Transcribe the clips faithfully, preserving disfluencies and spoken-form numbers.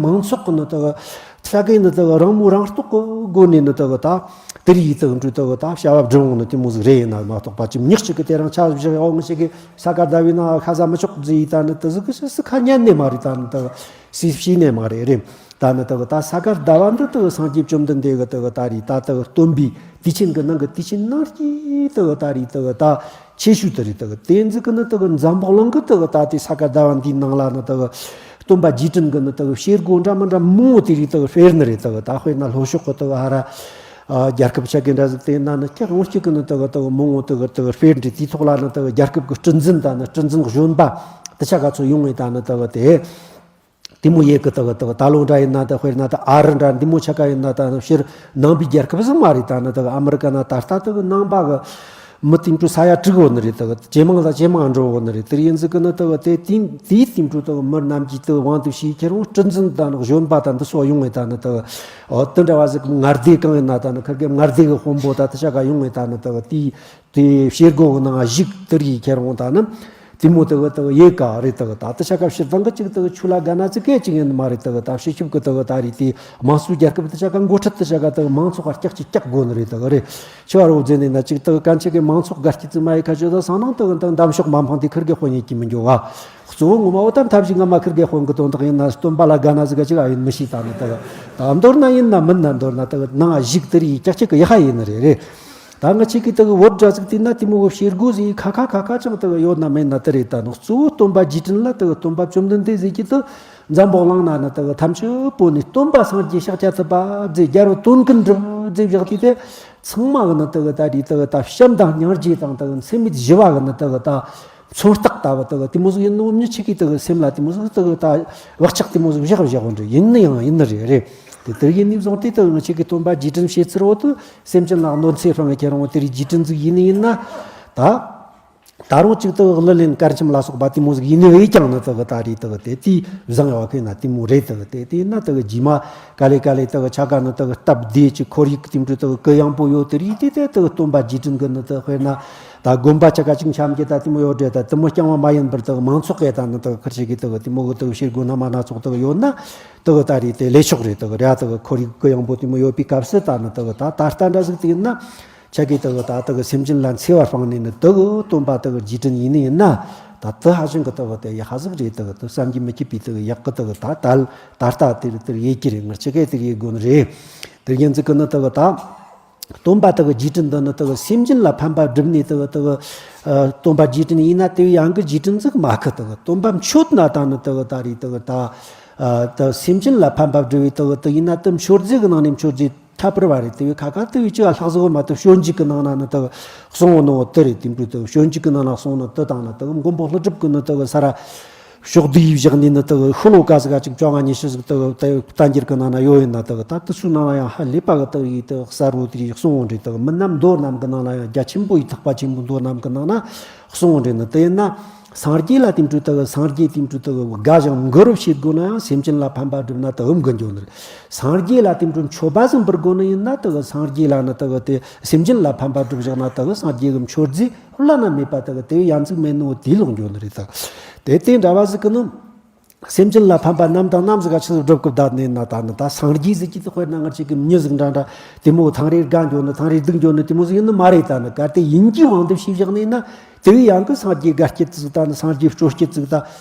མང་ཚོགས་ཀྱི་ནི་དག་ཆ་གི་ནི་དག་རང་མོས་རང་རྟོགས་ཀྱི་སྒོ་ནས་ནི་དག་ད་དེ་རིགས་དག་འགྲོ་དག་ད་བྱ་བ་སྒྲུབ་འོང་ནི་དེ་མོ་ཟིག་རེད། ཡིན་ན་མ་གཏོགས་པ་ཅི་མྱི་གཅིག་གི་དེ་རང་ཆ་བཞག་ཡོང་ངི་ཞིག་གི་ས་ག་ཟླ་བའི་ནང་ཁ་ཟ་མི་ཆོག་ཟེར་ཡི་ད་ནི་དེ་ཟིག་གི་སུ་ཁ་ཉན་ནས་མ་རེད། ད་ནི་དག་སུས་བྱས་ནས་མ་རེད། རེད། ད་ནི་དག་ད་ས་ག་ཟླ་བ་འདི་དག་སངས་རྒྱས་བཅོམ་ལྡན་འདས་གི་དག་ད་རེད། ད་དག་སྟོན་པའི་དུས་ཆེན་གི་ནང་གི་དུས་ཆེན་ནང་གི་དག་ད་རེད། དག་ད་ཆེ་ཤོས་དེ་རེད། དག་དེ་ཟིག་གི་ནི་དག་འཛམ་བུ་གླིང་གི་དག་ད་དེ་ས་ག་ཟླ་བ་འདིའི་ནང་ལ་ནི་དག་སྟོན་པ་རྗེས་དྲན་གི་ནི་དག་བྱེད་སྒོ་འདྲ་མི་འདྲ་མང་བོ་དེ་རིགས་དག་སྤེལ་ནི་རེད། དག་ད་དཔེར་ན་ལྷོ་ཕྱོགས་གི་དག་ཧ་ར་རྒྱལ་ཁབ་ཆ་གི་འདྲ་ཟིག་དེ་ན་ནི་ཁྱེད་རང་གཅིག་གི་ནི་དག་དག་མང་བོ་དག་དག་སྤེལ་འདྲ། དེའི་ཐོག་ལ་ནི་དག་རྒྱལ་ཁབ་གི་སྲིད་འཛིན་ད་ནི་སྲིད་འཛིན་གཞོན་པ་དེ་ཆ་ག་ཚོ་ཡོང་བའི་ད་ནི་དག་དེ། དེ་མོ་ཡེ་གི་དག་དག་ད་ལོ་འདྲ་ཡིན་ན་ད་དཔེར་ན་ད་ཨ་རི་འདྲ་འདི་མོ་ཆ་ག་ཡིན་ན་ད་ནི་ཕྱིར་ནང་པའི་རྒྱལ་ཁབ་ཟིག་མ་རེད། ད་ནི་དག་ཨ་མི་རི་ཀ་ན་ད་ལྟ་དག་ནང་པ་གི་མི་དེ་འཕྲོ་ས་ཡ་དྲུག་ཡོད་ནི་རེད། དག་ཇེ་མང་ལ་ཇེ་མང་འགྲོ་ཡོད་ནི་རེད། དེར་ཡིན་ཟིག་གི་ནི་དག་དེ་དེ་དེའི་དེ་འཕྲོ་དག་མི་རྣམས་ཀྱིས་དག་དབང་དུ་བྱས་ཁྱེར་འོང་སྲིད་འཛིན་ད་ནི་གཞོན་པ་ད་འདི་སོགས་ཡོང་བའི་ད་ནི་དག་འོ་དེ་འདྲ་བ་ཟིག་མངའ་སྡེ་གང་ཡིན་ན་ད་ནི་ཁིར་གི་མངའ་སྡེ་གི་དཔོན་པོ་ད་དེ་ཆ་ག་ཡོང་བའི་ད་ནི་དག་དེའི་དེ་བྱེད་སྒོ་གི་ནང་ཞུགས་དེ་རིགས་ཁྱེར་འོང་ད་ནི་དེ་མོ་དེ་གི་དེ་གི་ཡེ་ག་རེད། དེ་གི་ད་དེ་ཆ་ག་ཕྱིར་བཏང་གི་ཅིག་དེ་གི་ཆུ་ལ་དགའ་ན་ཙི་གེ་ཅིག་ཡིན་མ་རེད། དེ་གི་ད་སྤྱི་ཁྱབ་གི་དེ་གི་ད་རེད། དེ་དམངས་གཙོའི་རྒྱལ་ཁབ་དེ་ཆ་ག་འགོ་ཁྲིད་དེ་ཆ་ག་དེ་གི་མང་ཚོགས་ག་སྐྱག་ཅིག་སྐྱག་དགོ་ནི་རེད། དེ་གི་རེད། ཆུ་བ་རོ་བརྫེ་ནས་ན་ཅིག་དེ་གི་གན་ཆེ་གི་མང་ཚོགས་ག་སྐྱིད་ཙི་མ་ཡེ་ཁ་ཆོད་ད་སང་ནང་དེ་གི་ད་འདམ་ཤོག་མ་འཕངས་དེ་ཁིར་གི་དཔོན་ཡེ་ཀྱི་མི་འགྱོ་བ། གཙོ་བོ་ངོ་མ་འོ་ད་ཐབས་ཤིག་ང་མ་ཁིར་གི་དཔོན་གི་དོན་དག་ཡིན་ན་སྟོན་པ་ལ་དགའ་ན་ཟིག་ག་ཅིག་ཨ་ཡིན་མི་ཤེས། ད་ནི་དེ་གི་ད་མདོར་ན་ཡིན་ན་མིན་ན་མདོར་ན་དེ་གི་ནང་ཞུགས་དེ་རིགས་ཀྱག་ཀྱག་གི་ཡ་ཧ་ཡིན་ནི་རེད། རེད། ད་ང་ཆེ་གི་དེ་གི་བོད་འདྲ་ཟིག་དེ་ན་དེ་མོ་གི་བྱེད་སྒོ་ཟིག་ཁ་ཁ་ཁ་ཁ་ཅང་དེ་གི་ཡོད་ན་མེད་ན་དེ་རེད། ད་ནི་གཙོ་བོ་སྟོན་པ་རྗེས་དྲན་ལ་དེ་གི་སྟོན་པ་བཅོམ་ལྡན་འདས་ཟེར་གྱི་དེ་འཛམ་བུ་གླིང་ན་ནི་དེ་གི་ཐམས་ཅད་པོ་ནི་སྟོན་པ་སངས་རྒྱས་ཤཱཀྱ་ཐུབ་པ་ཟེར། རྒྱལ་བ་དོན་ཀུན་སྒྲུབ་ཟེར་བཞག་དུས་དེ་ཚང་མ་གི་ནི་དེ་གི་ད་རེད། དེ་གི་ད་བྱམས་དང་སྙིང་རྗེ་དང་དེ་གི་མཚན་མེད་ཞི་བ་གི་ནི་དེ་གི་ད་མཚོན་རྟགས་ལྟ་བུ་དེ་གི་དེ་མོ་ཟིག་ཡིན་ནོ། མྱི་ཆེ་གི་དེ་གི་སེམས་ལ་དེ་མོ་ཟིག་དེ་གི་ད་བག་ཆགས་དེ་མོ་ཟིག་བཞག་བཞག་འོང་འདྲ་ཡིན་ནི་ཡང་ཡིན་ནི་རེད། རེད། དེ་དེར་ཡིན་ནི་བཟུང་སྟེ་དེ་གི་ང་ཆེ་གི་སྟོན་པ་རྗེས་དྲན་བྱེད་ཚུལ་འོ་དེ་སེམས་ཅན་ལ་གནོད་འཚེ་སྤང་གི་ཁྱེར་འོང་དེ་རིགས་རྗེས་དྲན་ཟིག་ཡིན་ནི་ཡིན་ན། ད་ད་རུང་གཅིག་ཏུ་གླུ་ལེན་སྐར་འཆམ་ལ་སོགས་པ་དེ་མོ་ཟིག་ཡིན་ནི་བས་ཀྱང་ནི་དེ་གི་ད་རེད། དེ་གི་དེ་དེ་བཟང་ཡོད་གི་ན་དེ་མོ་རེད། དེ་གི་དེ་དེ་ན་དེ་གི་རྗེས་མ་ག་ལེ་ག་ལེ་དེ་གི་ཆ་ག་ནི་དེ་གི་སྟབས་བདེ་ཅིག་ཁོར་ཡུག་དེ་འདྲ་དེ་གི་གུ་ཡངས་པོ་ཡོད་དེ་རེད། དེ་དེ་དེ་གི་སྟོན་པ་རྗེས་དྲན་གི་ནི་དེ་དཔེར་ན་ད་དགོན་པ་ཆ་ག་ཅིག་འཆམ་གི་ད་དེ་མོ་ཡོད་རེད། ད་དེ་མོ་རྐྱང་བ་མ་ཡིན་པར་དེ་གི་མང་ཚོགས་གི་ད་ནི་དེ་གི་ཁར་ཞིག་གི་དེ་གི་དེ་མོ་གི་དེ་གི་བྱེད་སྒོ་སྣ་མ་སྣ་ཚོགས་དེ་གི་ཡོད་ན། དེ་གི་ད་རེད། དེ་ལས་ཆོག་རེད། དེ་གི་ར་དེ་གི་ཁོར་ཡུག་གུ་ཡངས་པོ་དེ་མོ་ཡོད་པའི་སྐབས་སུ་ད་ནི་དེ་གི་ད་ད་ལྟ་འདྲ་ཟིག་དེ་ཡིན་ན། ཆ་གི་དེ་གི་ད་དེ་གི་སེམས་ཅན་ལ་འཚེ་བ་སྤངས་ནས་ནི་དེ་གི་སྟོན་པ་དེ་གི་རྗེས་དྲན་ཡིན་ནི་ཡིན་ན། ད་དེ་ཧ་ཅང་གི་དེ་གི་དེ་ཡག་ཧ་ཟིག་རེད། དེ་གི་དེ་བསམ་གྱིས་མི་ཁྱབ་པའི་དེ་གི་ཡག་གི་དེ་གི་ད་ད་ད་ལྟ་དེར་དེར་ཡེ་གི་རེད། ང་ཆ་གི་དེར་ཡེ་དགོས་ནི་རེད། དེར་ཡིན་ཟིག་གི་ནི་དེ་གི་ད་སྟོན་པ་དེ་གི་རྗེས་དྲན་འདི་ནི་དེ་གི་སེམས་ཅན་ལ་ཕན་པ་བསྒྲུབས་ནས་དེ་གི་དེ་གི་ཨ་སྟོན་པ་རྗེས་དྲན་ཡིན་ན་དེ་བས་ཡང་གི་རྗེས་དྲན་ཟིག་མ་ཁི། དེ་གི་སྟོན་པ་མཆོད་ན་ད་ནི་དེ་གི་ད་རེད། དེ་གི་ད་ཨ་དེ་སེམས་ཅན་ལ་ཕན་པ་བསྒྲུབས་པའི་དེ་གི་དེ་ཡིན་ན་དེ་མཆོད་རྫས་གི་ནང་ནས་མཆོད་རྫས། ཁྱད་པར་བ་རེད། དེ་བས་ཁ་ཁ་དེ་བས་ཅི་ལ་ལྷག་ཟིག་མ་གཏོགས་སྤྱོད་འཇུག་གི་ནང་ན་ནི་དེ་གསུང་བ་ནོ་དེ་རེད། དེ་འདྲ་དེ་སྤྱོད་འཇུག་གི་ནང་ན་གསུང་ནི་དེ་དང་ནི་དེ་མགོན་པོ་ཀླུ་སྒྲུབ་ཀྱི་ནི་དེ་ས་ར་ཕྱོགས་བསྡུས་བཞག་ནི་ནི་དེ་ཤོ་ལོ་ཀ་ཟིག་ག་ཅིག་བཅོ་ལྔ་ཉི་ཤུ་ཟིག་དེ་དེ་བསྟན་འགྱུར་གི་ནང་ན་ཡོད་ཡིན་ན། དེ་ད་དེ་ཚོའི་ནང་ན་ཡང་ཧ་ལས་པ་གི་དེ་ཡི་དེ་གསལ་བོ་དེ་རེད། གསུང་བ་འདྲ་དེ་མི་རྣམས་མདོ་རྣམས་གི་ནང་ན་ཡང་རྒྱ་ཆེན་པོ་ཡི་ཐེག་པ་ཆེན་པོའི་མདོ་རྣམས་གི་ནང་ན། གསུང་བ་འདྲ་ནི་དེ་ཡིན་ན། སངས་རྒྱས་ལ་དེ་འདྲ་དེ་གི་སངས་རྒྱས་དེ་འདྲ་དེ་གི་དགའ་ཞིང་མགུ་རུབ་བྱེད་དགོས་ན་ཡང་སེམས་ཅན་ལ་ཕན་པ་བསྒྲུབ་ན་དེ་འོམ་གི་འགྱོ་ནི་རེད། སངས་རྒྱས་ལ་དེ་འདྲ་མཆོད་པ་ཟིག་འབུལ་དགོས་ནི་ཡིན་ན་དེ་གི་སངས་རྒྱས་ལ་ནི་དེ་གི་དེ་སེམས་ཅན་ལ་ཕན་པ་བསྒྲུབ་བཞག་ན་དེ་གི་སངས་རྒྱས་གི་མཆོད་རྫས་བླ་ན་མེད་པ་དེ་གི་དེ་ཡང་ཚིག་མེད་ནོ་དེ་ལོག་འགྱོ་ནི་རེད། ད་དེ་དེ་འདྲ་བ་ཟིག་གི་ནི། སེམས་ཅན་ལ་ཕན་པ་ནམ་དང་ནམ་ཟིག་ག་ཆི་ཟིག་སྒྲུབ་སྐབས་བསྡད་ནས་ན། ད་ནི་ད་སངས་རྒྱས་ཟིག་གི་དེ་དཔེར་ན་ང་ཅིག་གི་མྱི་ཟིག་འདྲ་འདྲ་དེ་མོ་ཐང་རེ་དགའ་འགྱོ་ནི། ཐང་རེ་སྡུག་འགྱོ་ནི་དེ་མོ་ཟིག་ཡིན་ནི་མ་རེད། ད་ནི་གལ་ཏེ་ཡིན་གྱི་དབང་དུ་བྱས་བཞག་ནས་ན། དེ་བས་ཡང་གི་སངས་རྒྱས་དགའ་སྐྱིད་ཟིག་ད་ནི་སངས་རྒྱས་སྤྲོ་སྐྱིད་ཟིག་ད་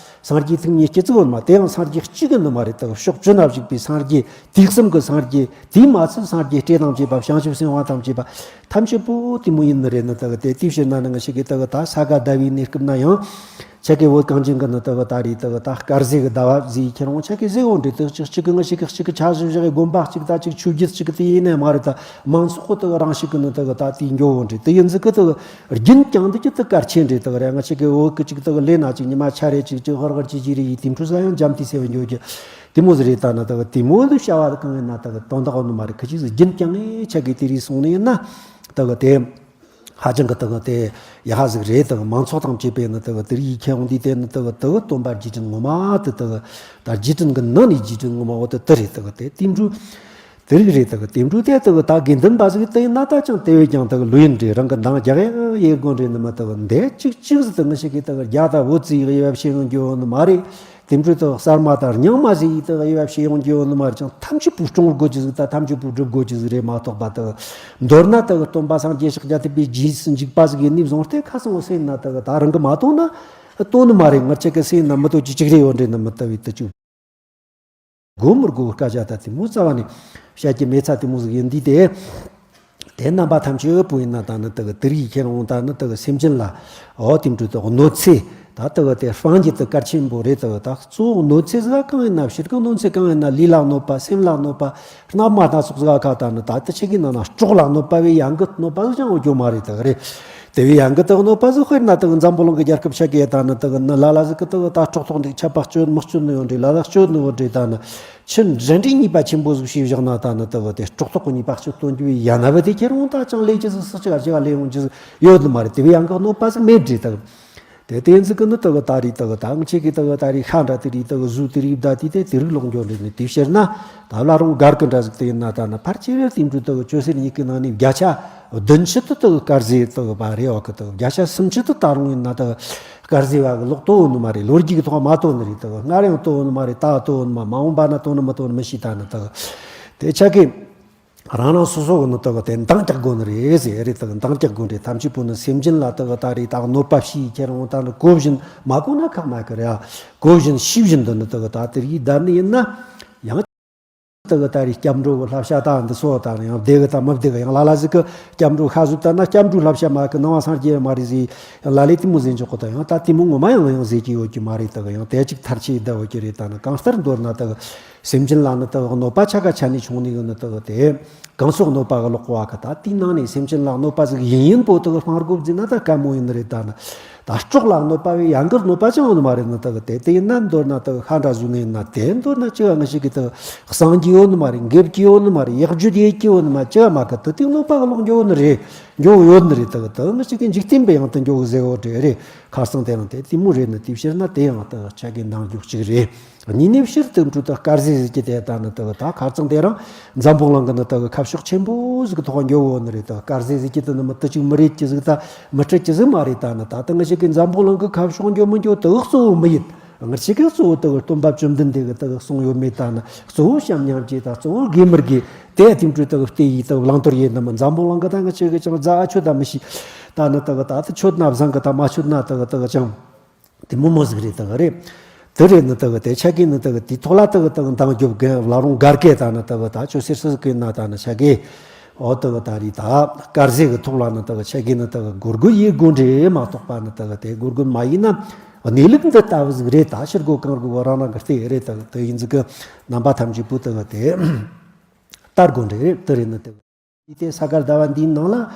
སངས་རྒྱས་ཐུགས་མཉེས་སྐྱིད་ཟིག་ཡོད་མ། དེ་ཡང་སངས་རྒྱས་གཅིག་གི་ནི་མ་རེད། ད་ཕྱོགས་བཅུ་ན་བཞུགས་པའི་སངས་རྒྱས། དུས་གསུམ་གི་སངས་རྒྱས། དེས་མ་ཚད་སངས་རྒྱས་སྲས་དང་བཅས་པ། བྱང་ཆུབ་སེམས་དཔའ་དང་བཅས་པ་ཐམས་ཅད་པོ་དེ་མོ་ཡིན་ནི་རེད། ནི་དག་དེ་དེའི་ཕྱིར་ན་ནི་ང་ཞིག་གིས་དག་ད་ས་ག་ཟླ་བའི་གནས་སྐབས་ན་ཡང་ཆ་གི་བོད་གངས་ཅན་གི་ནི་དག་ད་རེད། དག་ད་དཀར་ཟས་གི་ཟླ་བ་ཟེར་ཁྱེད་རང་ཆ་གི་ཟེར་འོང་འདྲ། དག་ཅིག་གཅིག་གི་ང་ཞིག་གིས་གཅིག་གི་ཆ་བཞག་བཞག་གི་དགོན་པ་གཅིག་ད་ཅིག་ཆོས་བརྒྱུད་གཅིག་གི་དེ་ཡིན་ནི་མ་རེད། ད་མང་ཚོགས་གི་དག་རང་ཞིག་གི་ནི་དག་ད་དེ་འགྱོ་འོང་འདྲ། དེ་ཡིན་ཟིག་གི་དག་རྒྱུན་བསྐྱངས་འདི་ཀྱི་དག་གལ་ཆེན་འདྲ། དག་རེད། ང་ཞིག་གི་བོད་གི་གཅིག་དག་ལས་ན་གཅིག་ཉི་མ་ཆ་རེ་གཅིག་གཅིག་ཧོར་ཧོར་གཅིག་གཅིག་རེ་ཡི་དེ་འཕྲོ་ས་ཡང་འཇམ་ཐིག་སེ་བ་འགྱོ་རྒྱུ། དེ་མོ་ཟིག་རེད། ད་ནི་དག་དེ་མོ་ཟིག་བྱ་བ་གང་ཡིན་ན་དག་དོན་དག་ནི་མ་རེད། ཁི་ཅིག་ཟིག་རྒྱུན་བསྐྱངས་ངེས་ཆ་གི་དེ་རིགས་སོང་ནི་ཡིན་ན་དག་དེ་ཧ་ཅང་གི་དག་དེ་ཡ་ཧ་ཟིག་རེད། དག་མང་ཚོགས་དང་བཅས་པས་ནི་དག་དེ་རིགས་ཁྱེད་འོང་དུས་དེ་ནི་དག་དག་སྟོན་པ་རྗེས་དྲན་ངོ་མ་དེ་དག་ད་རྗེས་དྲན་གི་ནང་ནས་རྗེས་དྲན་ངོ་མ་འོ་དེ་དེ་རེད། དག་དེ་དེ་འདྲ་དེ་རིགས་རེད། དག་དེ་འདྲ་དེ་དག་ད་དགེ་འདུན་པ་ཟིག་དེ་ཡིན་ན་ད་ཅང་དེ་བས་ཀྱང་དག་ལོས་ཡིན་འདྲ། རང་གི་འདང་རྒྱག་ཡ་ཡེ་དགོས་འདྲ། ནི་མ་དག་འདས་གཅིག་གཅིག་ཟིག་དག་ང་ཞིག་གིས་དག་རྒྱ་ད་བོད་ཙི་ཡག་ཡབ་ཤེས་ཡོང་རྒྱུ་ནི་མ་རེད། དེ་འཕྲོ་དག་གསར་མ་དང་རྙིང་མ་ཟིག་ཡིས་དག་དབྱེ་བ་ཕྱེ་ཡོང་རྒྱུ་ཡོད་ནི་མ་རེད། ཅང་ཐམས་ཅད་པོ་སྲུང་དགོས་རྒྱུ་ཟིག་དང་ཐམས་ཅད་པོ་སྒྲུབ་དགོས་རྒྱུ་ཟིག་རེད་མ་གཏོགས་པ། དག་མདོར་ན་དག་སྟོན་པ་སངས་རྒྱས་ཤཱཀྱ་ཐུབ་པའི་རྗེས་སུ་འཇུག་པ་ཟིག་ཡིན་ནི་བཟུང་སྟེ། ཁ་སང་བོ་སེམས་ན་དག་ད་རང་གིས་མ་བཏོན་ན་བཏོན་ནི་མ་རེད། ང་ཆ་གི་སེམས་ན་མི་བཏོན་རྒྱུ་ཅིག་རེད་ཡོད་འདྲེ་ནི་མི་ལྟ་བུའི་དུ་བཅུག་དགོས་མི་དགོས་སྐད་ཆ་ད་དེ་མོ་རྩ་བ་ནས་བཤད་རྒྱུ་མེད་ཚ་དེ་མོ་ཟིག་ཡིན་དུས་དེ། དེ་རྣམ་པ་ཐམས་ཅད་པོ་ཡིན་ན་ད་ནི་དག་དེ་རིགས་ཁྱེར་འོང་ད་ནི་དག་སེམས་ཅན་ལ་འོ་དེ་འཕྲོ་དག་གནོད་འཚེ་ད་དག་དེ་སྤང་རྒྱུ་དེ་གལ་ཆེན་པོ་རེད། དག་ད་གཙོ་བོ་གནོད་འཚེ་ཟིག་གང་ཡིན་ན། ཕྱིར་གི་གནོད་འཚེ་གང་ཡིན་ན། ལུས་ལ་གནོད་པ། སེམས་ལ་གནོད་པ། རྣམ་པ་སྣ་ཚོགས་ཟིག་ཁ་ད་ནི་ད་དེ་ཆེ་གི་ནང་ན་སྲོག་ལ་གནོད་པ་བས་ཡང་གི་གནོད་པ་ཟིག་ཅང་ཡོད་རྒྱུ་མ་རེད། དག་རེད། དེ་བས་ཡང་གི་དག་གནོད་པ་ཟིག། དཔེར་ན་དག་འཛམ་བུ་གླིང་གི་རྒྱལ་ཁབ་ཆ་གི་ད་ནི་དག་ནི་ལ་ལ་ཟིག་གི་དག་ད་སྲོག་ཐོག་འདི་ཆད་པ་གཅོད་མི་གཅོད་ནི་ཡོད་འདྲེ། ལ་ལ་གཅོད་ནི་ཡོད་འདྲེ། ད་ནི་ཆིན་འདྲེ་འདྲེ་ཉེས་པ་ཆེན་པོ་ཟིག་ཞིག་བཞག་ན་ད་ནི་དག་དེ་སྲོག་ཐོག་གི་ཉེས་པ་གཅོད་གཏོང་རྒྱུ་ཡིན་ན་བས་དེ་ཁྱེར་འོང་ད་ཅང་ལས་ཀྱི་ཟིག་སུ་ཅིག་ག་ཅིག་ག་ལས་ཡོང་རྒྱུ་ཟིག་ཡོད་ནི་མ་རེད། དེ་བས་ཡང་གི་གནོད་པ་ཟིག་མེད་འདྲེ་དག་དེ་དེ་ཟིག་གི་ནི་དག་ད་རེས་དག་ད་ང་ཆེ་གི་དག་ད་རེས་ཤ་འདྲ་དེ་རེས་དག་གཟུགས་དེ་རེས་བདའ་དུས་དེ་དེ་རིགས་ལོག་འགྱོ་འདྲེ་ནི། དེ་ཕྱིར་ན་ད་བླ་རུང་སྒར་གི་འདྲ་ཟིག་དེ་ཡིན་ན་ད་ནི་ཕར་ཆེ་རེ་དེ་འཕྲོ་དག་ཅོ་སེར་གཉིས་ཀྱི་ནང་ནས་བརྒྱ་ཆ་བདུན་ཅུ་དེ་དག་དཀར་ཟས་དག་པ་རེད། འོ་གི་དག་བརྒྱ་ཆ་སུམ་ཅུ་དེ་ད་རུང་ཡིན་ན་དག་དཀར་ཟས་བ་གི་ལོག་བཏོན་ནི་མ་རེད། ལོ་རྒྱུས་ཀྱི་ཐོག་མ་བཏོན་ནི་རེད། དག་སྔར་ཡང་བཏོན་ནི་མ་རེད། ད་བཏོན་ནི་མ། མ་འོངས་པ་ན་བཏོན་ནི་མི་བཏོན་ནི་མི་ཤེས། ད་ནི་དག་དེ་ཆ་གི་རང་རང་སོ་སོ་གི་ནི་དག་དེ་འདང་རྒྱག་དགོས་ནི་རེད་ཟེར་རེད། དག་འདང་རྒྱག་དགོས་རེད། ཐམས་ཅད་པོ་ནི་སེམས་ཅན་ལ་དག་ད་རེས་དག་གནོད་པ་བྱས་ཁྱེར་འོང་ད་ནི་གོ་བཞིན་མ་གོ་ན་ཁག་མེད་གི་རེད། གོ་བཞིན་ཤེས་བཞིན་དུ་ནི་དག་ད་དེ་རིགས་བསྡད་ནི་ཡིན་ན་ཡང་དག་ད་རེས་སྐྱབས་འགྲོ་གི་བསླབ་བྱ་ད་འདི་སོགས་ད་ནི་ཡང་བདེ་གི་ད་མི་བདེ་གི། ཡང་ལ་ལ་ཟིག་གི་སྐྱབས་འགྲོ་ཤ་ཟོས་ད་ན་སྐྱབས་འགྲོའི་བསླབ་བྱ་མ་གི་ནང་བ་སངས་རྒྱས་མ་རེད་ཟེར། ཡང་ལ་ལས་དེ་མོ་ཟེར་འཇོག་གི་ད་ཡང་ད་དེ་མོ་ངོ་མ་ཡང་ཡང་ཟེར་གྱི་ཡོད་ཀྱི་མ་རེད། དག་ཡང་དེ་གཅིག་མཐར་ཕྱིན་བསྡད་ཡོད་ཀྱི་རེད། ད་ནི་གང་ལྟར་མདོར་ན་དག་སེམས་ཅན་ལ་ནི་དག་གནོད་པ་ཆ་ག་ཆ་ནས་བྱུང་ནས་ཡོད་ནི་དག་དེ་གང་སོགས་གནོད་པ་གི་ལོག་པ་གི་ད་དེའི་ནང་ནས་སེམས་ཅན་ལ་གནོད་པ་ཟིག་ཡིན་ཡིན་པོ་དག་སྤང་དགོས་ཟེར་ན་ད་དཀའ་མོ་ཡིན་ནི་རེད། ད་ནི་ད་སྲོག་ལ་གནོད་པ་བས་ཡང་གི་གནོད་པ་ཅང་ཡོད་ནི་མ་རེད། ནི་དག་དེ་དེ་ཡིན་ན་མདོར་ན་དག་ཤ་འདྲ་ཟོས་ནི་ཡིན་ན་དེ་མདོར་ན་ཅི་ག་ང་ཞིག་གི་དག་གསང་རྒྱུ་ཡོད་ནི་མ་རེད། འགེབས་རྒྱུ་ཡོད་ནི་མ་རེད། ཡག་རྒྱུ་ཡེད་རྒྱུ་ཡོད་ནི་མ། ཅི་ག་མ་གི་དག་དེ་གནོད་པ་གི་ལོག་འགྱོ་ནི་རེད། འགྱོ་ཡོད་ནི་རེད། དག་དག་ང་ཞིག་གི་འཇིག་རྟེན་པའི་ཡང་དུ་འགྱོ་གི་ཟེར་བོ་དེ་རེད། ཁ་སང་དེ་རིང་དེ་དེ་མོ་རེད། ནི་དེ་ཕྱིར་ན་དེ་ཡང་དག་ཆ་གི་འདང་རྒྱུ་གཅིག་རེད། གཉིས་ནས་ཕྱིར་དུ་འགྲོ་དག་དཀར་ཟས་ཟེར་གྱི་དེ་ད་ནི་དག་ད་ཁ་རྩང་དེ་རིང་འཛམ་བུ་གླིང་གི་ནི་དག་ཁ་ཕྱོགས་ཆེན་པོ་ཟིག་ཐོག་འགྱོ་བོ་ནི་རེད། དག་དཀར་ཟས་ཟེར་གྱི་དེ་ནི་མི་དུ་ཅིག་མི་རེད་ཀྱི་ཟིག་ད་མི་ཁྲིད་ཀྱི་ཟིག་མ་རེད། ད་ནི་ད་ལྟ་ང་ཞིག་གི་འཛམ་བུ་གླིང་གི་ཁ་ཕྱོགས་འགྱོ་མི་འགྱོ་དག་གཙོ་བོ་མི་ཡིན། ང་ཞིག་གི་གཙོ་བོ་དག་སྟོན་པ་བཅོམ་ལྡན་འདས་གི་དག་གསུང་ཡོད་མེད། ད་ནི་གཙོ་བོ་བྱམས་སྙིང་རྗེ་ད་གཙོ་བོ་དགེ་མི་དགེ་དེ་དེ་འཕྲོ་དག་བལྟས་ཡིས་དག་བླང་དོར་ཡེད་ནི་མི། འཛམ་བུ་གླིང་གི་ད་ང་ཞིག་གི་ཅང་རྫ་ཨ་ཆོད་ད་མི་ཤེས། ད་ནི་དག་ད་དུ་ཆོད་ན་བཟང་གི་ད་མ་ཆོད་ན་དག་དག་ཅང་། དེ་མོ་མོ་ཟིག་རེད། དག་རེད། དེ་རེད། ནི་དག་དེ་ཆ་གི་ནི་དག་དེ་ཐོག་ལ་དག་དག་འདང་རྒྱོབ་གི་བླ་རུང་སྒར་གེ་ད་ནི་དག་ད་ཆོས་ཟེར་སྲིད་གི་ན་ད་ནི་ཆ་གི་འོ་དག་ད་རེད། ད་དཀར་ཟས་གི་ཐོག་ལ་ནི་དག་ཆ་གི་ནི་དག་སྒོར་སྒོར་ཡེ་དགོས་འདྲེ་མ་གཏོགས་པ་ནི་དག་དེ་སྒོར་སྒོར་མ་ཡིན་ན་གནས་ལུགས་འདི་ལྟ་བུ་ཟིག་རེད། ད་ཕྱིར་སྒོ་གང་སྒོ་རང་རང་གི་ལྟས་རེད། དག་དེ་ཡིན་ཟིག་གི་རྣམ་པ་ཐམས་ཅད་པོ་དག་དེ་ལྟར་དགོས་འདྲེ་རེད། དེ་རེད། ནི་དག་དེ་ས་གར་ཟླ་བ་འདིའི་ནང་ལ་